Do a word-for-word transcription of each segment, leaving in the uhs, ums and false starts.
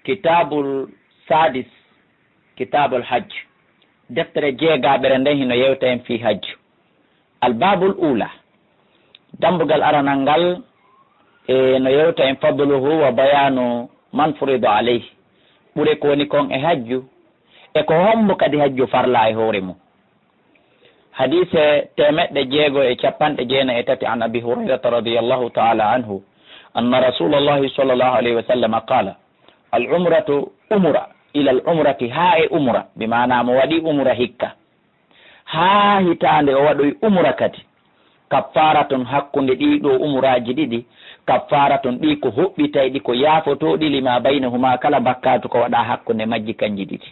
Kitaabul Saadis, Kitaabul Hajj. Deftere jeegaɓere nden hino yewta en fii hajju. Al Baabul Uula, dambugal aranal ngal, e no yewta en fadluhu wa bayaanu man furida alayhi. Ɓure ko woni kon e hajju, e ko hombo kadi hajju farla e hoore mum. Hadiise teemeɗɗe jeego e capanɗe jeenayi e tati, an Abi Hurayrata radiyallahu ta'ala anhu, anna Rasulallahi sallallahu alayhi wa sallam qaala, al umratu, umra, ila al umrati, haa e umra, bi maana mo waɗi umra hikka, haa hitaande o waɗoyi umra kadi, kaffaaratun, hakkunde ɗii ɗoo umraaji ɗiɗi, kaffaaratun, ɗii ko huɓɓitayɗi, ko yaafotooɗi, lima baynahuma, kala bakkaatu ko waɗaa hakkunde majji kanji ɗiɗi.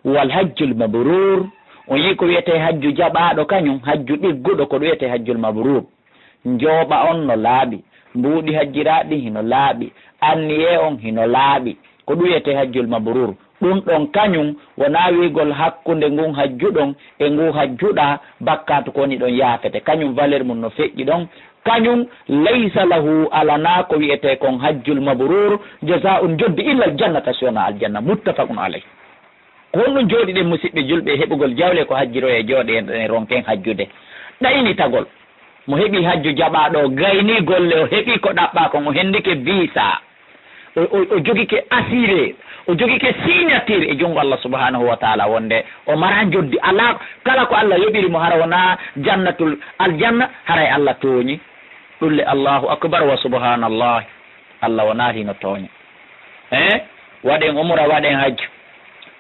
Wal hajjul mabruur, on yii ko wiyetee hajju jaɓaaɗo kañum, hajju ɗigguɗo, ko ɗum wiyetee hajjul mabruur. Njooɓa on no laaɓi, mbuuɗi hajjiraaɗi hino laaɓi, anniyee on hino laaɓi, ko ɗum wiyetee hajjul mabruur. Ɗum ɗon kañum wonaa wiigol hakkunde ngun hajjuɗon e ngu hajjuɗaa, bakkaatu ko woni ɗon yaafete. Kañum valeur mum no feƴƴi ɗon. Kañum, laysa lahu, alanaa ko wiyetee kon hajjul mabruur, jazaa'un, joddi, illa al jannata, si wonaa aljanna. Muttafaqun alayh. Ko honɗum jooɗiɗen, musiɓɓe julɓe, e heɓugol jawle ko hajjiroyee, jooɗee en ronken hajjude? Ɗaynitagol. Mo heɓi hajju jaɓaaɗo, o gaynii golle, o heɓi ko ɗaɓɓaa kon, o hendike visa, o, o, o jogike assuré, o jogike signature e junngo Allah subhanahu wa taala wonde o mara joddi. Alaa, kala ko Allah yoɓiri mo, hara wonaa jannatul aljanna, haray Allah tooñi. Ɗum le, Allahu akbar wa subhanallah. Allah wonaa hino tooña. Eh? Waɗen umra, waɗen hajju.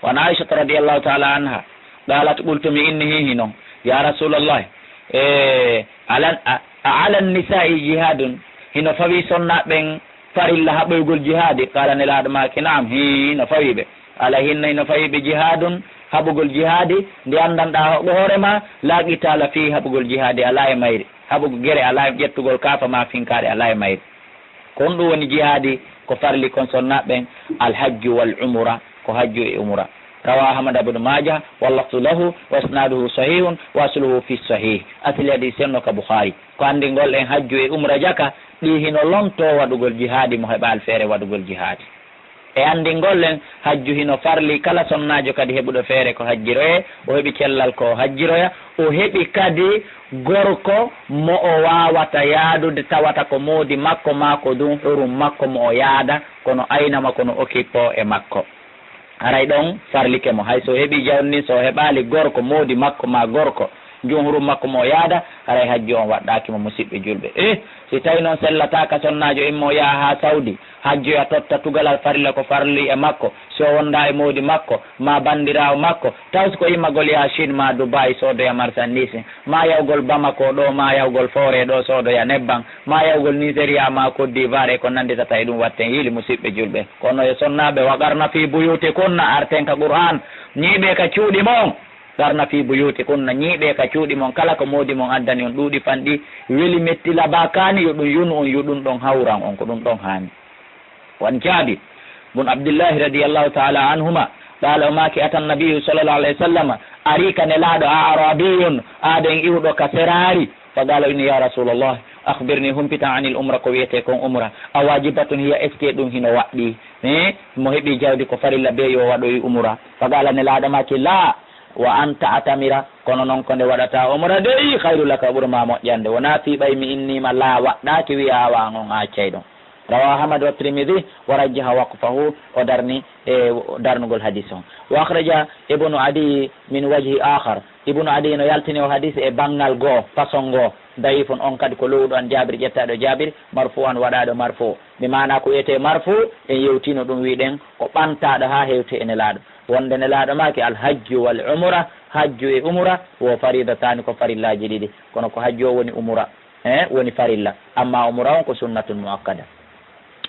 Wa an Aishata radiyallahu ta'ala anha, qalat, qultu, mi inni, hihi non, ya Rasulallah, eh, alan-, a, a alan nisa'i jihadun, hino fawii sonnaaɓe ɓen farilla haɓoygol jihaadi? Qaala, Nelaaɗo maaki, na'am, hii, hino fawii ɓe. Qaala, hinno hino fawii ɓe jihadun, haɓugol jihaadi, nde anndanɗaa hoore maa, laa qitaala fii, haɓugol jihaadi alaa e mayri. Haɓugol gere alaa e, ƴettugol kaafa maa finkaari alaa e mayri. Ko honɗum woni jihaadi? Ko farli kon sonnaaɓe ɓen, al hajju wal umra, ko hajju e umra. Rawa Ahmad ibn Majah, wa lafzu lahu, wa isnaduhu sahihun, wa asluhu fi sahih. Asli hadiisi on no ka Bukhari. Ko anndingol en hajju e umra jaka, ɗi hino lontoo waɗugol jihaadi mo heɓaali feere waɗugol jihaadi. E anndingol en, hajju hino farli kala sonnaajo kadi heɓuɗo feere ko hajjiroyee, o heɓi cellal ko o hajjiroya, o heɓi kadi gorko mo o waawata yaadude tawata ko moodi makko maa ko dun hurum makko mo o yaada, kono aynama, kono okippoo e makko. Haray ɗon farlike mo. Hay so o heɓii jawdi ndin, so o heɓaali gorko, moodi makko maa gorko, jun hurum makko mo o yaada, haray hajju on waɗɗaaki mo, musiɓɓe julɓe. Eh, si tawi non sellataa ka sonnaajo, imma o yaha haa Sawdi, hajjoya totta tugalal farilla ko farli e makko, si o wondaa e moodi makko, maa banndiraawo makko, taw si ko immagol yaha Chine maa Dubai soodoya marchandise, maa yahugol Bamako ɗoo, maa yahugol Foore ɗoo soodoya nebban, maa yahugol Nigeria maa Côte d'Ivoire e ko nannditata e ɗum, watten yiili, musiɓɓe julɓe. Kono yo sonnaaɓe, wa qarna fii buyuutikunna, arten ka Qur'aan, ñiiɓee ka cuuɗi mon. Qarna fii buyuutikunna, ñiiɓee ka cuuɗi mon, kala ko moodi mon addani on, ɗuuɗi fanɗi, weli metti labaa kaani, yo ɗum yunu on, yo ɗum ɗon hawran on, ko ɗum ɗon haani. Wa an Jaabir bun Abdillahi radiyallahu ta'ala anhuma, qaala, o maaki, ata nabiyyu sallallahu alayhi wa sallam, arii ka Nelaaɗo, a'rabiyyun, aaden iwɗo ka seraari, fa qaala, inni, ya Rasulallah, akhbirni, humpitan, anil umra, ko wiyetee kon umra, a waajibatun hiya, est-ce que ɗum hino waɗɗii? Eh, mo heɓi jawdi ko farilla bee yo waɗoyi umra? Fa qaala, Nelaaɗo maaki, laa, wa an ta'tamira, kono non ko nde waɗataa umra dey, khayru laka, ɓuri ma moƴƴande. Wonaa fii ɓay mi innii ma laa, waɗɗaaki, wi'aa awa an on a accay ɗon. Rawahu Ahmad wa Tirmidhi wa rajjaha waqfahu, o darni e darnugol hadis on. Wa akhraja Ibnu Adi min wajhi akhar, Ibnu Adi no yaltini o hadis e banngal goo, façon goo, da'ifun, on kadi ko lowuɗo an Jaabir, ƴettaaɗo Jaabir, marfu'an, waɗaaɗo marfu'. Bi maana ko wiyetee marfu', en yewtiino ɗum, wi'ɗen ko ɓantaaɗo haa hewti e Nelaaɗo. Wonde Nelaaɗo maaki, al hajju wal umra, hajju e umra, wo faridataani, ko farillaaji ɗiɗi. Kono ko hajju o woni umra, eh, woni farilla. Amma umra on ko sunnatun muakkada.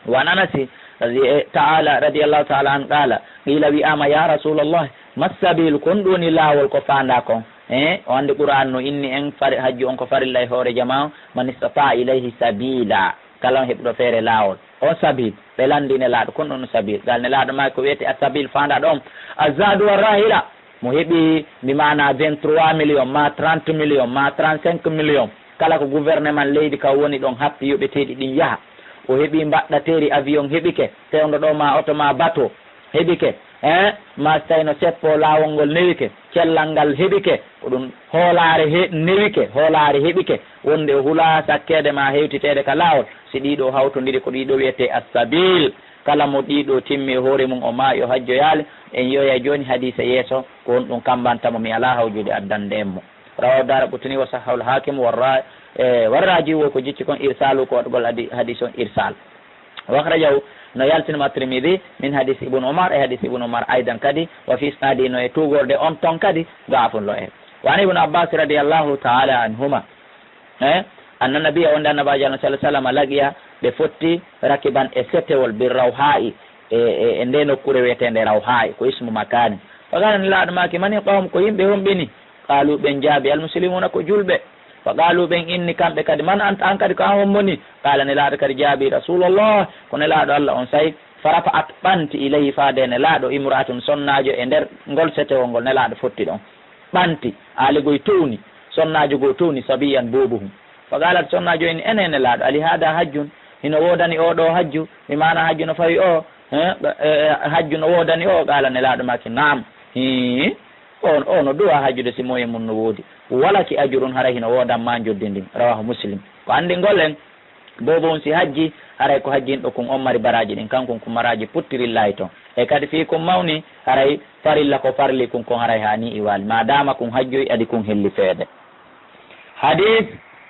Wa an Anasi radi-, eh, ta'ala, radiyallahu ta'ala an, qaala, qiila, wi'aama, ya Rasulallah, ma sabilu, ko honɗum woni laawol ko faandaa kon? Eh, o anndi Qur'aan no inni en fari-, hajju on ko farilla e hoore jamaa on, man istata'a ilayhi sabila. Kala on heɓuɗo feere laawol. On sabil, ɓe lanndi Nelaaɗo, ko honɗum sabil? Gal Nelaaɗo maaki ko wiyetee a sabil faandaa ɗon, a zaadu wa rahila. Mo heɓi, bi maana vingt-trois millions, ma trente millions, ma trente-cinq millions, kala ko gouvernement leydi ka woni ɗon happi yoɓeteeɗi ɗin yaha. O heɓii mbaɗɗateeri, avion heɓike, fewndo ɗo ma oto ma bato heɓike, eh, ma si tawii no seppo laawol ngol newike, cellal ngal heɓike, ko ɗum hoolaare he-, newike, hoolaare heɓike, wonde o hulaa sakkeede ma hewtiteede ka laawol. Si ɗiɗo hawtondiri, ko ɗiɗo wiyetee as-sabiil. Kala mo ɗiɗo timmi e hoore mum, o maayi, o hajjoyaali, en yoya jooni hadiisa yeeso, ko honɗum kammbanta mo, mi alaa hawjude addande en mo. Rawaahu Daaraqutni wa sahhahul Haakim warra-, eh, warraaji wo ko jicci kon irsaalu, ko waɗugol adi-, hadiis on irsaal. Wa akhrajahu, no yaltinima Tirmidi, min hadiis Ibnu Umar, e hadiis Ibnu Umar aydan kadi, wa fi isnaadi, no e tuugorde on ton kadi, da'fun lo e. Wa an Ibnu Abbaas radiyallahu ta'ala anhuma, eh, anna nabiyya, wonde Annabaajo Allah sallallahu alaihi wasallam, laqiya, ɓe fotti, rakiban, e setewol, bir rawhaa'i, e, e, e nde nokkuure wiyeteende Rawhaa'i, ko ismu makaani. Fa qaala, Nelaaɗo maaki, "Mani qawm, ko yimɓe homɓe ni?" Qaalu, ɓen jaabi, "Al muslimuuna, ko julɓe." Fa qaalu, ɓen inni kamɓe kadi, "Man anta, an kadi ko an hombo ni?" Qaala, Nelaaɗo kadi jaabi, "Rasuulullah, ko Nelaaɗo Allah on." Say, fa rafa'at, ɓanti, ilayhi, faade Nelaaɗo, imra'atun, sonnaajo, e nder ngol setewol ngol Nelaaɗo fotti ɗon. Ɓanti, aali goy towni, sonnaajo goo towni, sabiyan, boobo hun. Fa qaalat, sonnaajo inni, "Ene, Nelaaɗo, ali haada hajjun, hino woodani oo ɗoo hajju?" Bi maana hajju no fawi oo, eh, eh, hajju no woodani oo? Qaala, Nelaaɗo maaki, "Naam." Hii, on, o no duwa hajjude si moyen mun no woodi. "Walaki ajurun, haray hino woodan ma njoddi ndin." Rawaahu Muslim. Ko anndi ngol en, boobo on si hajji, haray ko hajjinɗo kun on mari baraaji ɗin, kankun kun maraaji puttirillaahi ton. E kadi fii kun mawni, haray farilla ko farli kun kon, haray haani i waali. Maadaama kun hajjoyi, adi kun helli feede. Hadiis,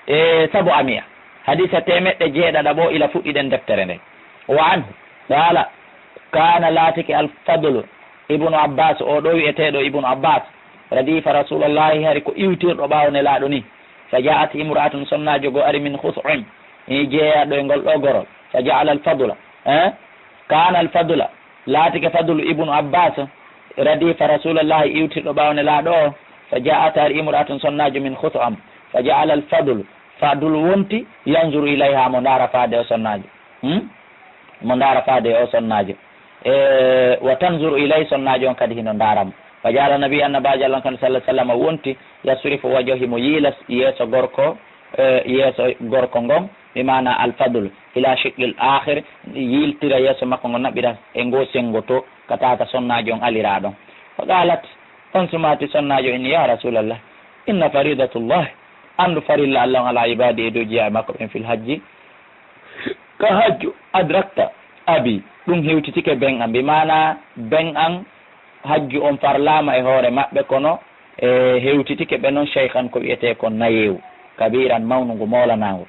e, sabu amiya. Hadiisa teemeɗɗe jeeɗaɗaɓo ila fuɗɗiɗen deftere nden. Wa anhu, qaala, kaana, laatike, Al-Fadlu Ibnu Abbaas, oo ɗoo wi'eteeɗo Ibnu Abbaas, radifa Rasuulallahi, hari ko iwtirɗo ɓaawo Nelaaɗo ni. Fa ja'at imra'atun, sonnaajo goo ari, min Khus'im, i jeeyaaɗo e ngol ɗoo gorol. Fa ja'ala Al-Fadla, eh? Kaana Al-Fadla, laatike Fadlu Ibnu Abbaas, radifa Rasuulallahi, iwtirɗo ɓaawo Nelaaɗo o. Fa ja'at, ari imra'atun, sonnaajo, min Khus'am. Fa ja'ala Al-Fadlu, Fadlu wonti, yanzuru ilayha, mo ndaara faade o sonnaajo. Hmm? Mo ndaara faade o sonnaajo. E, wa tanzuru ilay, sonnaajo on kadi hino ndaara mo. Fa ja'ala Nabi, Annabaajo Allah kan, sallallahu alaihi wasallam, wonti, yasrifu wajhahu, himo yiila yeeso gorko, e, yeeso gorko ngon, bi maana Al-Fadl, ila shiqqil akhir, yiiltira yeeso makko ngon, naɓira e ngoo senngo to, ka taata sonnaajo on aliraa ɗon. Fa qalat, on sumaati sonnaajo inni, "Ya Rasulallah, inna faridatullah, anndu farilla Allah on ala ibadi, e dow jiyaaɓe makko ɓen, fil hajji, ka hajju, adrakta abi, ɗum hewtitike ben an." Bi maana ben an, hajju on farlaama e hoore maɓɓe, kono e hewtitike ɓe non shaykhan, ko wi'etee kon nayeewu, kabiran, mawnu ngu moolanaangu.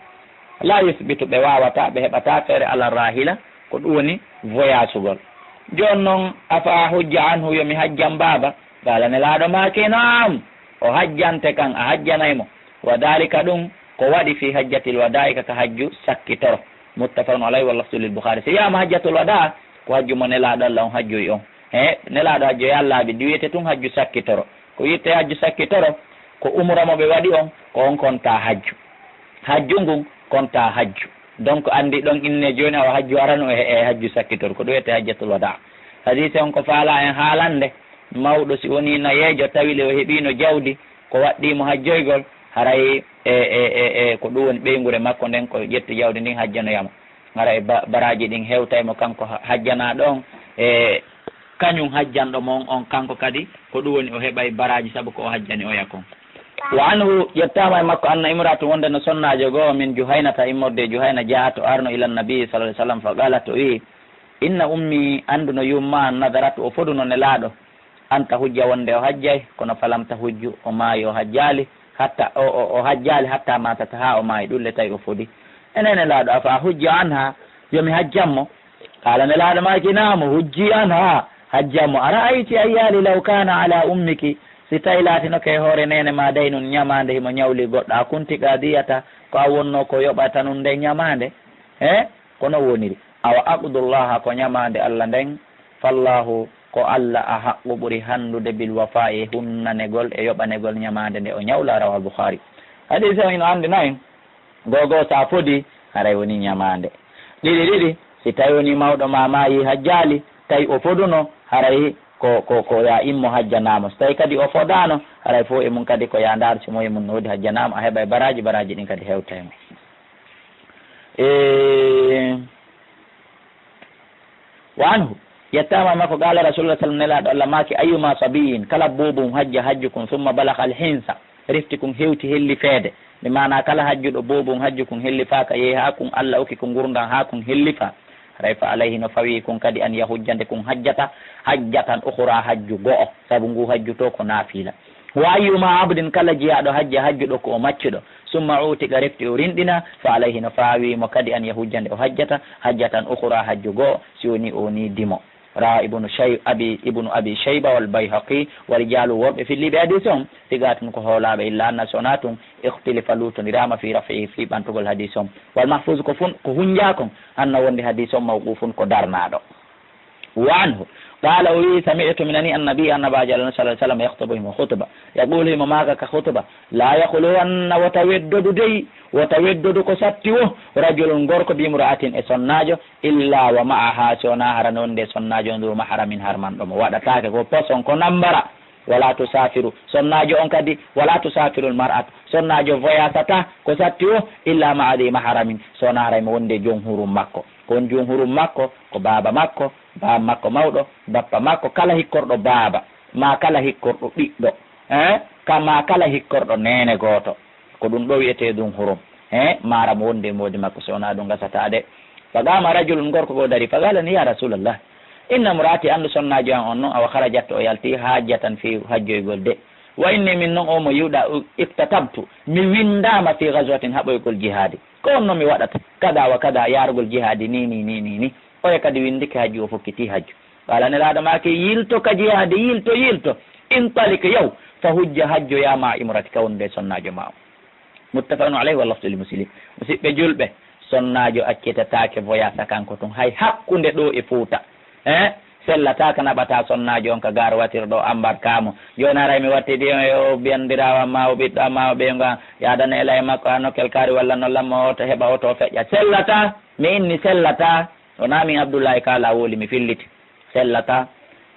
La yusbitu, ɓe waawataa, ɓe heɓataa feere, ala rahila, ko ɗum woni voyasugol. Jooni non, afa hujja anhu, yo mi hajjan baaba? Qala, Nelaaɗo maaki, naam, o hajjante kan, a hajjanay mo. Wa dhalika, ɗum ko waɗi, fi hajjatil wada'i, ka, ka hajju sakkitoro. Muttafaqun alayhi, wa lafzu lil Bukhari. Si wiyaama hajjatul wada, ko hajju mo Nelaaɗo Allah on hajjoyi on. He, Nelaaɗo hajjoyi laabi ɗiɗi, wiyete tun hajju sakkitoro. Ko wi'etee hajju sakkitoro, ko umra mo ɓe waɗi on, ko on kontaa hajju. Hajju ngun kontaa hajju. Donc, anndi ɗon inne jooni, awa hajju arano e, e hajju sakkitoro, ko ɗum wiyetee hajjatul wada. Hadiise on ko faalaa en haalande, mawɗo si wonii nayeejo, tawi le o heɓiino jawdi, ko waɗɗii mo hajjoygol, haray e, e, e, e, ko ɗum woni ɓeynguure makko nden, ko ƴetti jawdi ndin hajjanoya mo. Haray ba-, baraaji ɗin hewtay mo kanko ha-, hajjanaaɗo on, e kañum hajjanɗo mo on, on kanko kadi, ko ɗum woni o heɓay baraaji sabu ko o hajjani oya kon. Wa anhu, ƴettaama e makko, anna imra'atun, wonde no sonnaajo goo, min Juhaynata, immorde e Juhayna, ja'at, o arno, ila nabi sallallahu alaihi wasallam, fa qalat, o wi'i, inna ummi, anndu no yumma an, nadarat, o foduno Nelaaɗo, an tahujja, wonde o hajjay, kono falam tahujju, o maayi, o hajjaali, hatta, o, o, o hajjaali hatta matat, haa o maayi, ɗum le tawi o fodi. Enen Nelaaɗo, afa hujja anha, yo mi hajjan mo? Qala, Nelaaɗo maaki, naam, hujji anha, hajjan mo. Ara'ayti, a yiyaali, law kaana ala ummiki, si tawi laatinoke e hoore neene maa daynun, ñamaande, himo ñawli goɗɗo, a kunti qaadiyata, ko a wonno ko yoɓata nun nden ñamaande? He? Ko non woniri. Awa aqdullaha, ko ñamaande Alla nden, fallahu, ko Alla ahaqqu, ɓuri hanndude, bil wafa'i, e hunnanegol e yoɓanegol ñamaande nde o ñawla, rawahu Bukhari. Hadiise on ino anndina en, go'o go'o, si a fodi, haray woni ñamaande. Ɗiɗi ɗiɗi, si tawi woni mawɗo maa maayi hajjaali, tawi o foduno, haray ko, ko, ko yo a immo hajjanaa mo. Si tawi kadi o fodaano, haray fow e mum kadi ko yo a ndaar si mo e mum no woodi hajjanaa mo, a heɓay baraaji, baraaji ɗin kadi hewtay mo. E, Wa anhu, ƴettaama e makko, qaala Rasulullah sallam, Nelaaɗo Allah maaki, ayyuma sabiyin, kala boobun hajja hajju kun, summa balagha al-hinsa, refti kun hewti hellifeede, bi maana kala hajjuɗo boobun hajju kun hellifaaka, yehi haa kun Allah okki kun ngurndan haa kun hellifa, haray fa alayhi, no fawii kun kadi, an yahujja, nde kun hajjata, hajjatan ukhra, hajju go'o, sabu ngu hajju to ko naafila. Wa ayyuma abdin, kala jiyaaɗo hajja hajjuɗo ko o maccuɗo, summa utiqa, refti o rinɗina, fa alayhi, no fawii mo kadi, an yahujja, nde o hajjata, hajjatan ukhra, hajju go'o, si woni o ni dimo. Rawa ibnu Shay-, Abi, ibnu Abi Shayba wal Bayhaqi wa rijalu, worɓe filliiɓe hadiis on, sigatun ko hoolaaɓe, illa anna, so wonaa tun, ikhtilifa, luutondiraama, fi raf'ihi, fii ɓantugol hadiis on. Wal mahfuz, ko fun, ko hunjaa kon, anna, wonde hadiis on mawqufun, ko darnaaɗo. Wa anhu, qaala, o wi'i, sami'tu, mi nani, annabiyya, annabaajo Allah, sallallahu alayhi wa sallam, yakhtubu, himo khutba, yaqulu, himo maaka ka khutba, la yakhluwanna, wota weddodu dey, wota weddodu ko satti wo, rajulun, gorko, bi imra'atin, e sonnaajo, illa wa ma'aha, so wonaa hara non nde sonnaajo on, zu mahramin, harmanɗo mo, waɗataake ko poson, ko nambara. Wala tusafiru, sonnaajo on kadi, wala tusafirul mar'atu, sonnaajo voyasata, ko satti wo, illa ma'a dhi mahramin, so wonaa hara himo wonde jom hurum makko. Ko on jom hurum makko? Ko baaba makko, baaba makko mawɗo, bappa makko, kala hikkorɗo baaba, maa kala hikkorɗo ɓiɗɗo, eh, ka, maa kala hikkorɗo neene gooto. Ko ɗum ɗo wi'etee ɗum hurum. He, maaram wonde e moodi makko, so wonaa ɗum gasataa de. Faqaama rajulun, gorko goo darii, faqaala ni, "Ya Rasuulallah, inna imra'atii, anndu sonnaajo an on non, awa kharajat, o yaltii, hajjatan, fii hajjoygol de. Wa innii, min non oo mo yi'uɗaa, iktatabtu, mi winndaama, fii ghazwatin, haɓoygol jihaadi. Ko honno mi waɗata? Kada wa kada, yaarugol jihaadi ni, ni, ni, ni, ni." Oya kadi winndike hajju, o fokkitii hajju. Qaala, Nelaaɗo maaki, "Yilto ka jihaadi, yilto, yilto. Intalik, yahu, fa hujja, hajjoyaa, ma'a imra'atika, wondude e sonnaajo maa on." Muttafaqun alayhi, wal lafzu li Muslim. Musidɓe julɓe, sonnaajo accitataake voyasa kanko tun, hay hakkunde ɗoo e Fuuta. Eh, sellataa ka naɓataa sonnaajo on ka gaaruwatir ɗoo, ambarkaa mo. Jooni haray mi wattidi on e o banndiraawo an maa o ɓiɗɗo an maa o ɓeyngu an, yaadane ela e makko haa nokkel kaari walla non lammo oto heɓa oto o feƴƴa. Sellataa, mi inni sellataa. Wonaa min Abdullahi Kaala woli mi filliti. Sellataa.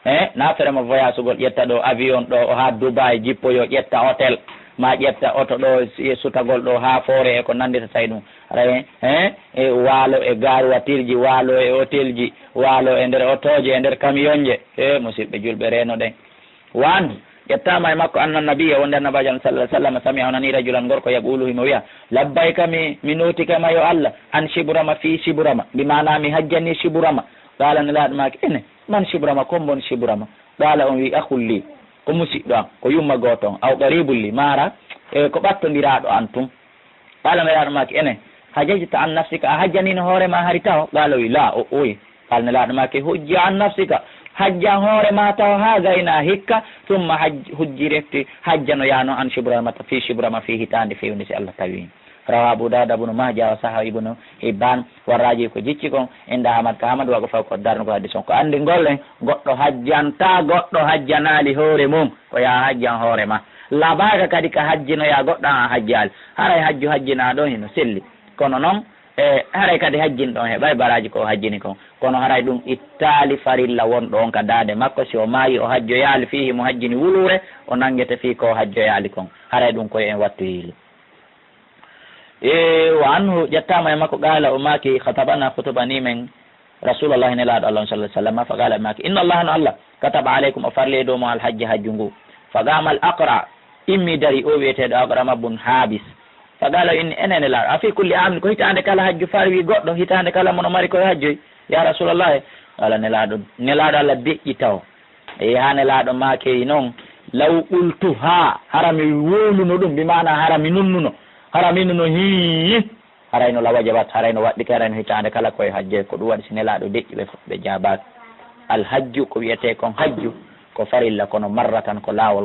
He, na fere mo voyasugol, ƴetta ɗoo avion ɗoo, o haa Dubai, jippoyoo, ƴetta hotel, maa ƴetta oto ɗoo, e sutagol ɗoo haa Foore e ko nannditata e ɗum. Haray, he, e waalo e gaaruwatirji, waalo e hotelji, waalo e nder otooje, e nder kamiyonje. He, musidɓe julɓe, reenoɗen. Wa anhu, ƴettaama e makko, anna nabiyya, wonde annabaajo, sallallahu alayhi wa sallam, sami'a, o nanii rajulan, gorko, yaqulu, himo wi'a, "Labbayka, mi, mi nootike ma, yo Allah, an Shibrama, fii Shibrama, bi maana mi hajjanii Shibrama." Qaala, Nelaaɗo maaki, ene, man Shibrama, ko mbon Shibrama? Qaala, on wi'i, akhun lii, ko musiɗɗo an, ko yumma gooto on, aw qaribun lii, maara, e ko ɓattondiraaɗo an tun. Qaala, Nelaaɗo maaki, ene, hajajta an nafsika, a hajjaniino hoore maa hari taho? Qaala, o wi'i, laa, o, oyi. Qaala, Nelaaɗo maaki, hujja an nafsika, hajjan hoore maa taho haa gaynaa hikka, summa haj-, hujji refti, hajjanoyaa non an Shibramata, fii Shibrama, fii hitaande fewnde si Allah tawi. Rawa Abu Dawuda, Ibnu Maaja, wa sahahu Ibnu Hibbaan, wa raaji ko jicci kon, inda Ahmad ka Ahmad, wa ko faw ko darnugol hadiis on. Ko anndi ngol en, goɗɗo hajjantaa, goɗɗo hajjanaali hoore mum, ko yaa hajjan hoore maa. Labaaka kadi ka hajjinoyaa goɗɗo an a hajjaali. Haray hajju hajjinaa ɗon hino selli. Kono non, e haray kadi hajjin ɗon heɓay baraaji ko o hajjini kon. Kono haray ɗum ittaali farilla wonɗo on ka daande makko. Si o maayi o hajjoyaali fii himo hajjini wuluure, o nanngete fii ko o hajjoyaali kon. Haray ɗum ko yo en wattu hiilu. E, wa anhu, ƴettaama e makko, qaala, o maaki, khatabana, khutubanii men Rasuulullaahi, Nelaaɗo Allah on, sallallaahu alayhi wa sallam, fa qaala, o maaki, inna Allaha, no Allah, kataba alaykum, o farli e dow mon, al hajja, hajju ngu. Fa qaama al Aqra, immi dari, o wi'eteeɗo Aqrama bun Haabis. Fa qaala, o inni, ene Nelaaɗo, a fii kulli aamin, ko hitaande kala hajju farwi goɗɗo, hitaande kala mono mari ko hajjoy, ya Rasuulullaahi? Qaala, Nelaaɗo, Nelaaɗo Allah deƴƴi taw. E haa Nelaaɗo maaki non, law qultuhaa, hara mi wowluno ɗum, bi maana hara mi nunnuno, hara mi nuno hii, haray no la wajabat, haray no waɗɗike, haray no hitaande kala koye hajje. Ko ɗum waɗi si Nelaaɗo deƴƴi ɓe, ɓe jaabaaki. Al hajju, ko wi'etee kon hajju, ko farilla, kono marratan, ko laawol.